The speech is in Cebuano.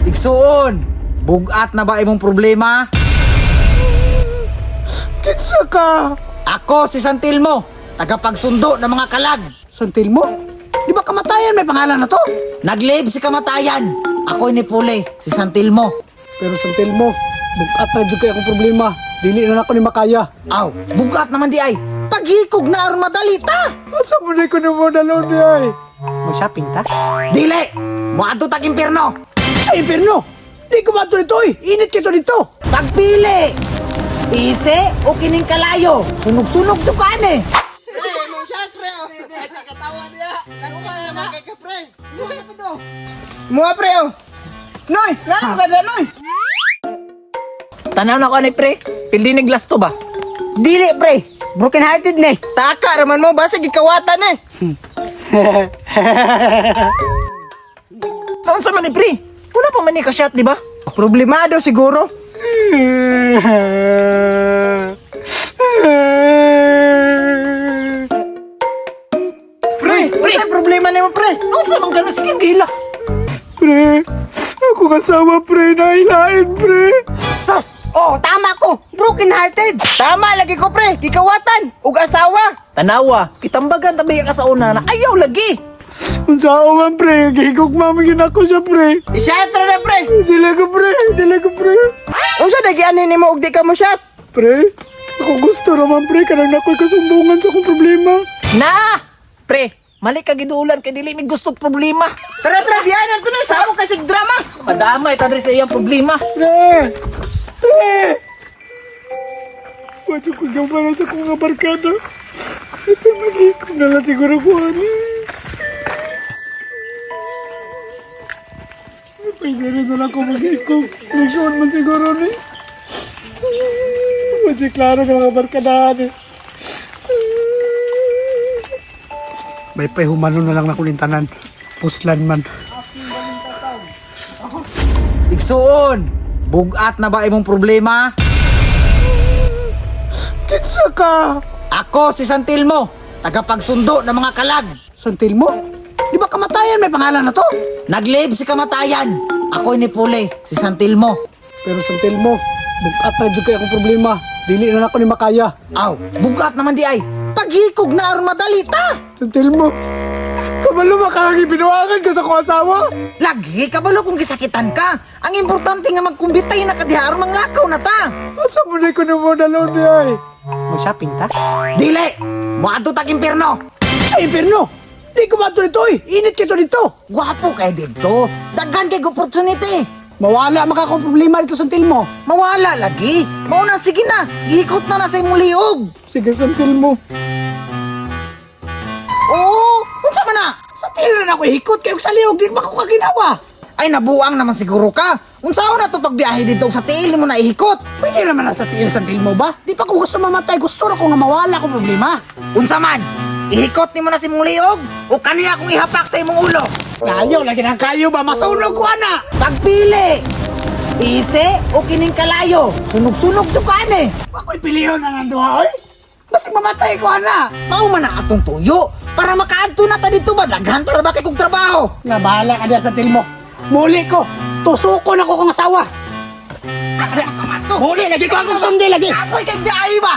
Igsuon, bugat na ba imong problema? Kinsa ka? Ako si Santilmo, tagapagsundo ng mga kalag. Santilmo? Di ba kamatayan may pangalan na to? Naglib si kamatayan. Ako ni Pule, si Santilmo. Pero Santilmo, bugat na jud kay akong problema. Dili na nako ni makaya. Aw, bugat naman di ay. Paghikog na aron madali ta. Asa mo na ko na mo dalon di ay? Mag-shopping ta? Dili, moadto tag impierno. Sa impierno! Di ko mato dito eh! Init kito dito! Pagpili. Ise o kining kalayo. Sunog-sunog to kan eh. Mua pre oh. Noy, ngano ka na noy? Tanaw na ko ani pre. Pildi ni glass to ba? Dili pre. Broken hearted ni. Taka raman mo basta gikawatan eh. Naunsa man ni pre? Wala pa man ni ka shot, di ba? Problemado siguro. Pre, Pre! pre, problema nimo pre. Naunsa man gani sige gihilak. Pre, ako kasama pre, nailain pre. Sus, oh tama ko. Broken hearted. Tama lagi ko pre, gikawatan ug asawa. Tanawa, kitambagan tabi ka sa una na ayaw lagi. Unsa man pre, gihigog mami yun ako siya pre. I-shot ra na pre. Dili ko pre, dili ko pre. Unsa dagi ani nimo og di ka mo shot? Pre, ako gusto raman pre, kanang nako'y kasumbungan sa akong problema. Na! Pre, mali ka gidulan kay dili mi gusto problema. Tara tara biyanan to noy, samo kay sig drama. Madamay ta diri sa iyang problema. Pre! Pre! Wato ko gamara sa akong nga barkada. Ito maghikog na lang siguro ko ani. Pwede rin na lang ko maghikog. Ligon man siguro ni. Kasi klaro ng mga barkadahan eh. May pahumano na lang na kulintanan. Puslan man. Igsuon, bugat na ba imong problema? Kinsa ka? Ako si Santilmo, tagapagsundo ng mga kalag. Santilmo? Di ba kamatayan may pangalan na to? Naglib si kamatayan. Ako ni Pule, si Santilmo. Pero Santilmo, bugat na jud kay akong problema. Dili na nako ni makaya. Aw, bugat naman di ay. Paghikog na aron madali ta. Santilmo, kabalo makakagi binuangan ka sa akong asawa. Lagi kabalo kung gisakitan ka. Ang importante nga magkumbitay na kadiha aron manglakaw na ta. Asa mo na ko na mo dalon di ay? Mag-shopping ta? Dili, moadto tag impierno. Sa impierno! Di ko mato dito eh! Init kito dito! Gwapo kay didto. Daghan kay opportunity. Mawala maka akong problema dito Santilmo. Mawala lagi. Mao na sige na. Ihikot na na sa imong liog. Sige Santilmo. Oo, unsa man na? Sa til na ako hikot kayo sa liog, di ba ko kaginawa? Ay nabuang naman siguro ka. Unsaon na to pagbiyahe dito sa tiil mo na ihikot? Pwede naman na sa tiil Santilmo ba? Di pa ko gusto mamatay, gusto ra ko nga mawala akong problema. Unsa man? Ihikot nimo na si imong liog o kaniya akong ihapak sa imong ulo? Layo lagi nang kayo ba masunog ko ana. Pagpili. Ise o kining kalayo. Sunog-sunog to kan eh. Ako'y piliyon na nang duha oy. Basig mamatay ko ana. Mao man ang atong tuyo para makaadto na ta dito ba daghan para ba kay kog trabaho. Nga bahala ka diyan sa tilmo. Muli ko, tusukon ako kong asawa. Asa ka man to? Muli lagi ko akong sundi lagi. Apoy kay biyahe ba?